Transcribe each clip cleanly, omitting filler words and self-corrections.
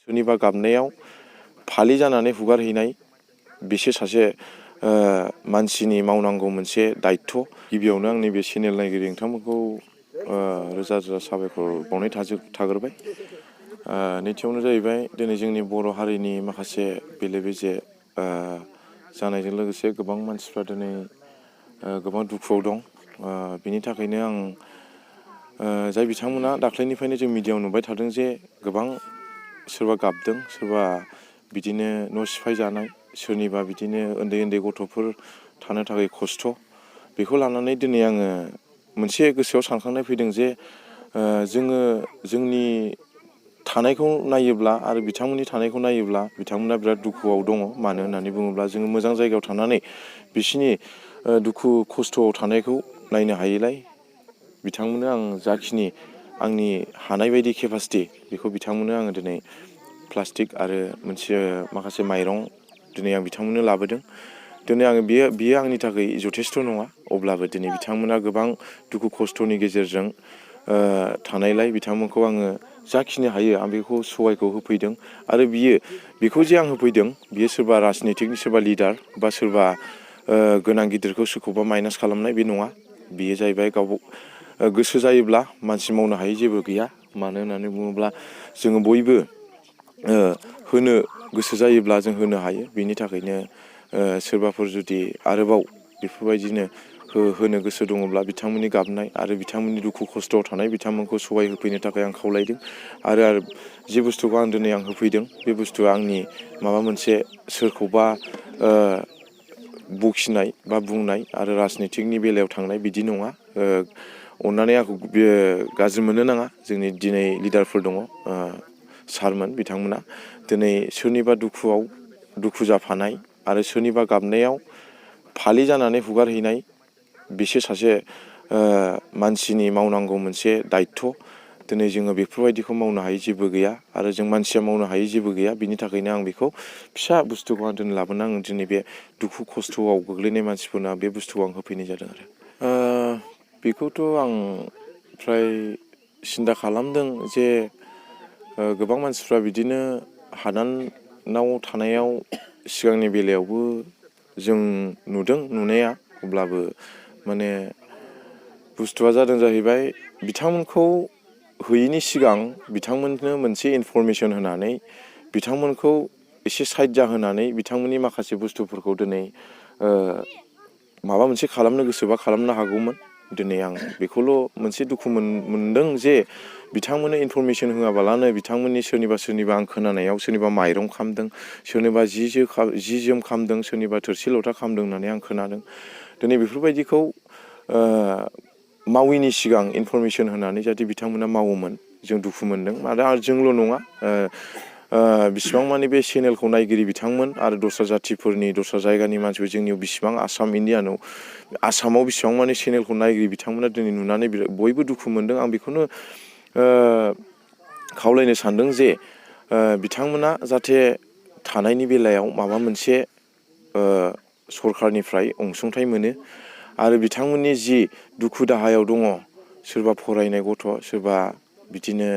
सोरनिबा गाबनायाव फालि जानानै हुगारहैनाय बिसोर सासे मानसिनि मावनांगौ मोनसे दायित्व। गिबियावनो आंनि बे चेनेल नायगिरि नोंथांमोनखौ रोजा रोजा साबायखर बावनाय थाग्रोबाय। नैथियावनो जाहैबाय दिनै जोंनि बर' हारिनि माखासे बेले बेजे जानायजों लोगोसे गोबां मानसिफ्रा दिनै गोबां दुखुआव दं। बिनि थाखायनो आं जाय बिथांमोना दाख्लैनिफ्रायनो जों मिडियायाव नुबाय थादों जे गोबां सोरबा गाबदों, सोरबा बिदिनो न' सिफाय जानाय, सोरनिबा बिदिनो उन्दै उन्दै गथ'फोर थानो थाखाय खस्थ'। बेखौ लानानै दिनै आङो मोनसे गोसोआव सानखांनाय फैदों जे जोङो जोंनि थानायखौ नायोब्ला आरो बिथांमोननि थानायखौ नायोब्ला बिथांमोना बिराद दुखुआव दङ। मानो होननानै बुङोब्ला जोङो मोजां जायगायाव थानानै बिसिनि दुखु खस्थ'आव थानायखौ नायनो हायैलाय बिथांमोननो आं जाखिनि आंनि हानाय बायदि केपासिटि बेखौ बिथांमोननो आङो दिनै प्लास्टिक आरो माखासे माइरं दिनै आं बिथांमोननो लाबोदों। दिनै आङो बियो आंनि थाखाय जथेस्थ' नङा, अब्लाबो दिनै बिथांमोना गोबां दुखु खस्थ'नि गेजेरजों थानायलाय बिथांमोनखौ आङो जाखिनि हायो आं बेखौ सहायखौ होफैदों। आरो बेखौ जे आं होफैदों बियो सोरबा राजनितिकनि सोरबा लिडार बा सोरबा गोनां गिदिरखौ सोरखौबा माइनास खालामनाय बे नङा। बियो जाहैबाय गोसो जायोब्ला मानसि मावनो हायै जेबो गैया। मानो होननानै बुङोब्ला जोङो बयबो होनो गोसो जायोब्ला जों होनो हायो। बिनि थाखायनो सोरबाफोर जुदि आरोबाव बेफोरबायदिनो होनो गोसो दङब्ला बिथांमोननि गाबनाय आरो बिथांमोननि दुखु खस्थ'आव थानाय बिथांमोनखौ सहाय होफैनो थाखाय आं खावलायदों। आरो जे बुस्थुखौ दिनै आं होफैदों बे बुस्थुआ आंनि माबा मोनसे सोरखौबा बखिनाय बा बुंनाय आरो राजनितिकनि बेलायाव थांनाय बिदि नङा। अननानै आंखौ गाज्रि मोननो नाङा। जोंनि दिनै लिडारफोर दङ, सारमोन बिथांमोना दिनै सोरनिबा दुखु जाफानाय आरो सोरनिबा गाबनायाव फालि जानानै हुगारहैनाय बिसोर सासे मानसिनि मावनांगौ मोनसे दायित्व। दिनै जोङो बेफोरबायदिखौ मावनो हायै जेबो गैया आरो जों मानसिया मावनो हायै जेबो गैया। बिनि थाखायनो आं बेखौ फिसा बुस्थुखौ आं दिनै लाबोना आं दिनै बे दुखु खस्थ'आव गोग्लैनाय मानसिफोरनो बे बुस्थुखौ आं होफैनाय जादों। आरो बेखौथ' आं फ्राय सिन्था खालामदों जे गोबां मानसिफ्रा बिदिनो हादानाव थानायाव सिगांनि बेलायावबो जों नुदों नुनाया, अब्लाबो माने बुस्थुआ जादों जाहैबाय बिथांमोनखौ होयैनि सिगां बिथांमोननो मोनसे इनफरमेसन होनानै बिथांमोनखौ एसे साइड जाहोनानै बिथांमोननि माखासे बुस्थुफोरखौ दिनै माबा मोनसे खालामनो गोसोबा खालामनो हागौमोन। दिनै आं बेखौल' मोनसे दुखु मोनदों जे बिथांमोननो इनफरमेसन होआबालानो बिथांमोननि सोरनिबा आं खोनानायाव सोरनिबा माइरं खामदों, सोरनिबा जि जोम खामदों, सोरनिबा थोरसि लथा खामदों होननानै आं खोनादों। दिनै बेफोरबायदिखौ माविनि सिगां इनफरमेसन होनानै जाहाथे बिथांमोना मावोमोन जों दुखु मोनदों। आरो जोंल' नङा, बिसिबां मानि बे चेनेलखौ नायगिरि बिथांमोन आरो दस्रा जाथिफोरनि दस्रा जायगानि मानसिफोर जोंनियाव बिसिबां आसामाव बिसिबां मानि चेनेलखौ नायगिरि बिथांमोना दिनै नुनानै बयबो दुखु मोनदों। आं बेखौनो खावलायनो सानदों जे बिथांमोना जाहाथे थानायनि बेलायाव माबा मोनसे सरखारनिफ्राय अनसुंथाइ मोनो आरो बिथांमोननि जि दुखु दाहायाव दङ, सोरबा फरायनाय गथ', सोरबा बिदिनो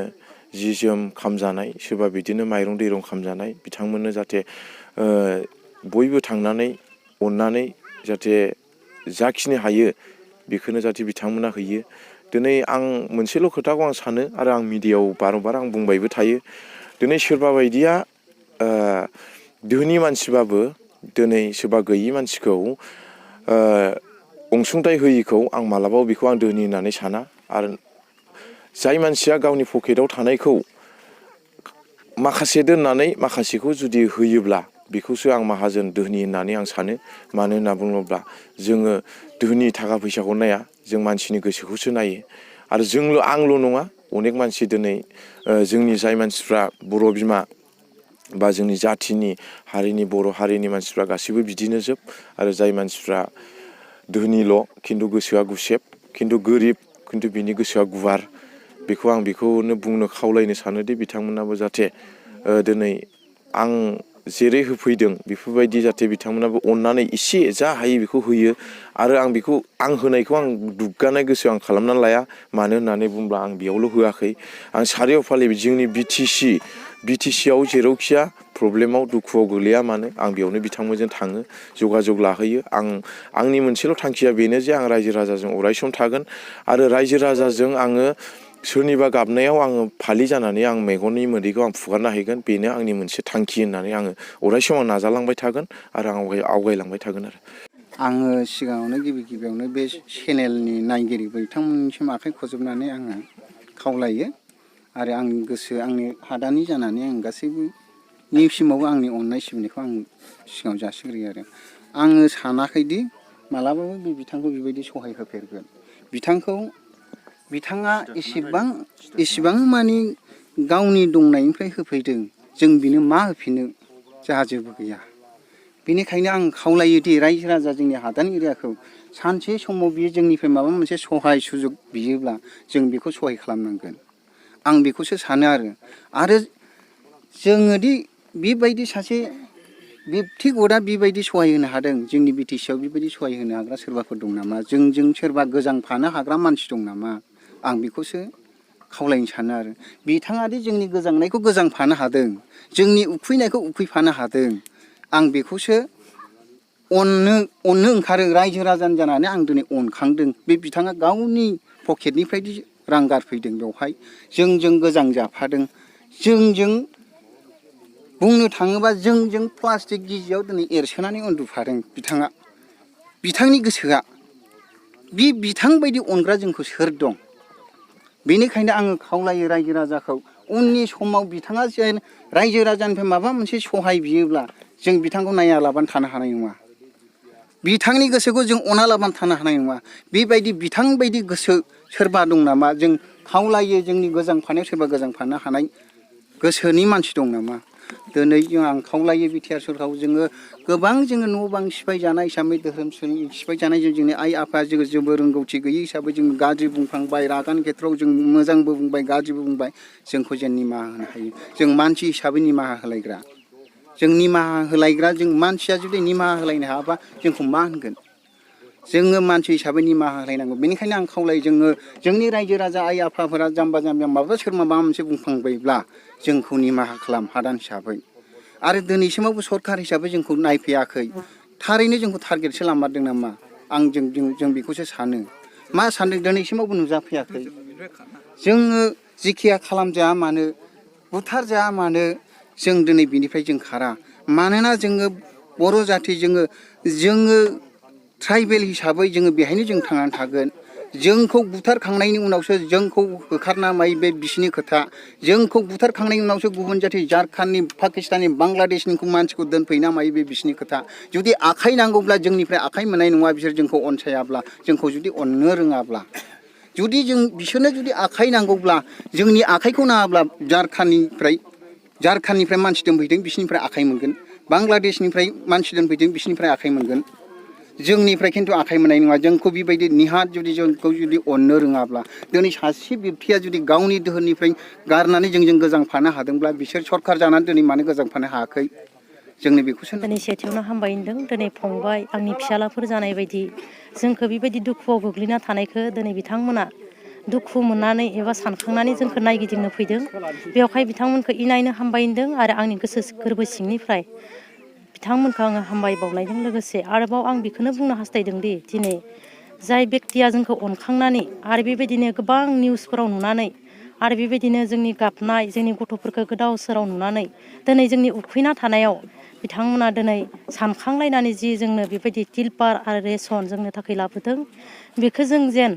जि जोम खामजानाय, सोरबा बिदिनो माइरं दैरं खामजानाय, बिथांमोननो जाहाथे बयबो थांनानै अननानै जाहाथे जाखिनि हायो बेखौनो जाहाथे बिथांमोना होयो। दिनै आं मोनसेल' खोथाखौ आं सानो आरो आं मिडियायाव बारंबार आं बुंबायबो थायो। दिनै सोरबा बायदिया धोनि मानसिबाबो दिनै सोरबा गैयि मानसिखौ अनसुंथाइ होयिखौ आं मालाबाबो बेखौ आं धोनि होननानै साना। आरो जाय मानसिया गावनि पकेटाव थानायखौ माखासे दोननानै माखासेखौ जुदि होयोब्ला बेखौसो आं माहाजोन धोनि होननानै आं सानो। मानो होनना बुङोब्ला जोङो धोनि थाखा फैसाखौ नाया, जों मानसिनि गोसोखौसो नायो। आरो आंल' नङा, अनेक मानसि दिनै जोंनि जाय मानसिफ्रा बर' बिमा बा जोंनि जाथिनि हारिनि बर' हारिनि मानसिफ्रा गासैबो बिदिनो जोब। आरो जाय मानसिफ्रा धोनिल' खिन्थु गोसोआ गुसेब, खिन्थु गोरिब खिन्थु बिनि गोसोआ गुवार, बेखौनो बुंनो खावलायनो सानोदि बिथांमोनाबो जाहाथे दिनै आं जेरै होफैदों बेफोरबायदि जाहाथे बिथांमोनाबो अननानै एसे जा हायो बेखौ होयो। आरो आं होनायखौ आं दुग्गानाय गोसो आं खालामनानै लाया। मानो होननानै बुङोब्ला आं बेयावल' होआखै, आं सारिय'फाले जोंनि BTC BTC आव जेरावखिया प्रब्लेमाव दुखुआव गोलैया मानो आं बेयावनो बिथांमोनजों थाङो जगाजग लाहैयो आंनि मोनसेल' थांखिया बेनो जे आं रायजो राजाजों अरायसम थागोन आरो रायजो राजाजों आङो सोरनिबा गाबनायाव आङो फालि जानानै आं मेगननि मोदैखौ आं फुगारना हैगोन बेनो आंनि मोनसे थांखि होननानै आङो अरायसम आं नाजालांबाय थागोन आरो आं आवगायलांबाय थागोन आरो आङो सिगाङावनो गिबियावनो बे चेनेलनि नायगिरि बिथांमोननिसिम आखाइ खजबनानै आङो खावलायो आरो आंनि गोसो आंनि हादानि जानानै आं गासैबो निसिमावबो आंनि अननाय सिबिनायखौ आं सिगाङाव जासिग्रोयो आरो आङो सानाखैदि मालाबाबो बे बिथांखौ बेबायदि सहाय होफेरगोन बिथाङा इसिबां मानि गावनि दंनायनिफ्राय होफैदों जों बिनो मा होफिनो जोंहा जेबो गैया बेनिखायनो आं खावलायोदि रायजो राजा जोंनि हादान एरियाखौ सानसे समाव बियो जोंनिफ्राय माबा मोनसे सहाय सुजुग बियोब्ला जों बेखौ सहाय खालामनांगोन आं बेखौसो सानो आरो जोङोदि बेबायदि सासे बेक्तिगतआ बेबायदि सहाय होनो हादों जोंनि BTC आव बेबायदि सहाय होनो हाग्रा सोरबाफोर दं नामा जोंजों सोरबा गोजांफानो हाग्रा मानसि दं नामा आं बेखौसो खावलायनो सानो आरो बिथाङादि जोंनि गोजांनायखौ गोजांफानो हादों जोंनि उखैनायखौ उखैफानो हादों आं बेखौसो अननो ओंखारो रायजो राजानि जानानै आं दिनै अनखांदों बे बिथाङा गावनि पकेटनिफ्राय रां गारफैदों बेवहाय जोंजों गोजां जाफादों जोंजों बुंनो थाङोबा जोंजों प्लास्टिक गिजियाव दिनै एरसोनानै उन्दुफादों बिथांनि गोसोआ बिथां बायदि अनग्रा जोंखौ सोर दं बेनिखायनो आङो खावलायो रायजो राजाखौ उननि समाव बिथाङा जेन रायजो राजानिफ्राय माबा मोनसे सहाय बियोब्ला जों बिथांखौ नायालाबानो थानो हानाय नङा बिथांनि गोसोखौ जों अनालाबानो थानो हानाय नङा बेबायदि बिथां बायदि गोसो सोरबा दं नामा जों खावलायो जोंनि गोजांफानायाव सोरबा गोजांफानो हानाय गोसोनि मानसि दं नामा दिनै आं खावलायो बिटिआर सरकारखौ जोङो गोबां जोङो न' बां सिफायजानाय हिसाबै धोरोम सिफायजानाय जोंनि आइ आफा जोङो जेबो रोंगौथि गैयै हिसाबै जों गाज्रि बुंफ्लांबाय रागानि खेथ्रआव जों मोजांबो बुंबाय गाज्रिबो बुंबाय जोंखौ जेन निमाहा होनो हायो जों मानसि हिसाबै निमाहा होलायग्रा जों मानसिया जुदि निमाहा होलायनो हायाबा जोंखौ मा होनगोन जोङो मानसि हिसाबै निमाहा होलायनांगौ बेनिखायनो आं खावलायो जोंनि रायजो राजा आइ आफाफोरा जाम्बा जाम्बिया सोरबा माबा मोनसे बुंफ्लांबायब्ला जोंखौ निमाहा खालाम हादान हिसाबै आरो दिनैसिमावबो सरखार हिसाबै जोंखौ नायफैयाखै थारैनो जोंखौ टारगेटसो लामारदों नामा जों बेखौसो सानो मा सानदों दिनैसिमावबो नुजाफैयाखै जोङो जिखिया खालामजाया मानो बुथारजाया मानो जों दिनै बिनिफ्राय जों खारा मानोना जोङो बर' जाथि जोङो ट्राइबेल हिसाबै जोङो बेहायनो जों थांनानै थागोन जोंखौ बुथारखांनायनि उनावसो जोंखौ होखारना मायो बे बिसिनि खोथा जोंखौ बुथारखांनायनि उनावसो गुबुन जाथि झारखान्डनि पाकिस्ताननि बांलादेशनि मानसिखौ दोनफैना मायो बे बिसिनि खोथा जुदि आखाइ नांगौब्ला जोंनिफ्राय आखाइ मोननाय नङा बिसोर जोंखौ अनसायाब्ला जोंखौ जुदि अननो रोङाब्ला जुदि बिसोरनो जुदि आखाइ नांगौब्ला जोंनि आखाइखौ नाङाब्ला झारखान्डनिफ्राय मानसि दोनफैदों बिसिनिफ्राय आखाइ मोनगोन बांलादेशनिफ्राय मानसि दोनफैदों बिसिनिफ्राय आखाइ मोनगोन जोंनिफ्राय खिन्थु आखाइ मोननाय नङा जोंखौ बेबायदि निहाथ जोंखौ जुदि अननो रोङाब्ला दिनै सासे बेक्तिया जुदि गावनि दोहोननिफ्राय गारनानै जोंजों गोजांफानो हादोंब्ला बिसोर सरखार जानानै दिनै मानो गोजांफानो हायाखै जोंनि बेखौसो दिनै सेथियावनो हामबाय होनदों दिनै फंबाय आंनि फिसालाफोर जानाय बायदि जोंखौ बेबायदि दुखुआव गोग्लैना थानायखौ दिनै बिथांमोना दुखु मोननानै एबा सानखांनानै जोंखौ नायगिदिंनो फैदों बेवहाय बिथांमोनखौ इनायनो हामबाय होनदों आरो आंनि गोसो गोरबो सिंनिफ्राय बिथांमोनखौ आङो हामबाय बावनायजों लोगोसे आरोबाव आं बेखौनो बुंनो हास्थायदों दि दिनै जाय बेक्तिया जोंखौ अनखांनानै आरो बेबायदिनो गोबां निउसफोराव नुनानै आरो बेबायदिनो जोंनि गाबनाय जोंनि गथ'फोरखौ गोदाव सोराव नुनानै दिनै जोंनि उखैना थानायाव बिथांमोना दिनै सानखांलायनानै जि जोंनो बेबायदि तिलपार आरो रेसन जोंनो थाखाय लाबोदों बेखौ जों जेन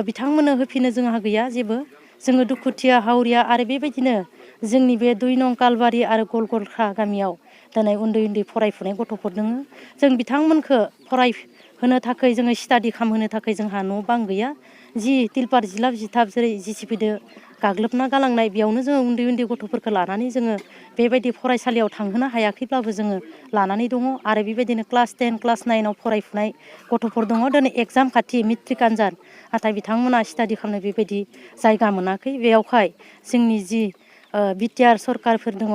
बिथांमोननो होफिनो जोंहा गैया जेबो जोङो दुखुथिया हावरिया आरो बेबायदिनो जोंनि बे 2 नं कालबारि आरो गलगलखा गामियाव दिनै उन्दै फरायफुनाय गथ'फोर दङ जों बिथांमोनखौ फरायहोनो थाखाय जोङो स्टाडि खालामहोनो थाखाय जोंहा न' बां गैया जि तिलपार जिलाब जिथाब जेरै जिसिपिदो गाग्लोबना गालांनाय बेयावनो जोङो उन्दै गथ'फोरखौ लानानै जोङो बेबायदि फरायसालियाव थांहोनो हायाखैब्लाबो जोङो लानानै दङ आरो बेबायदिनो क्लास 10 क्लास 9 फरायफुनाय गथ'फोर दङ दिनै एगजाम खाथि मेट्रिक आनजाद नाथाय बिथांमोना स्टाडि खालामनो बेबायदि जायगा मोनाखै बेयावहाय जोंनि जि बिटिआर सरकारफोर दङ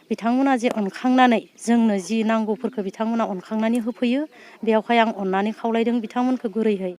बिथांमोना जे अनखांनानै जोंनो जि नांगौफोरखौ बिथांमोना अनखांनानै होफैयो बेयावहाय आं अननानै खावलायदों बिथांमोनखौ गुरैहै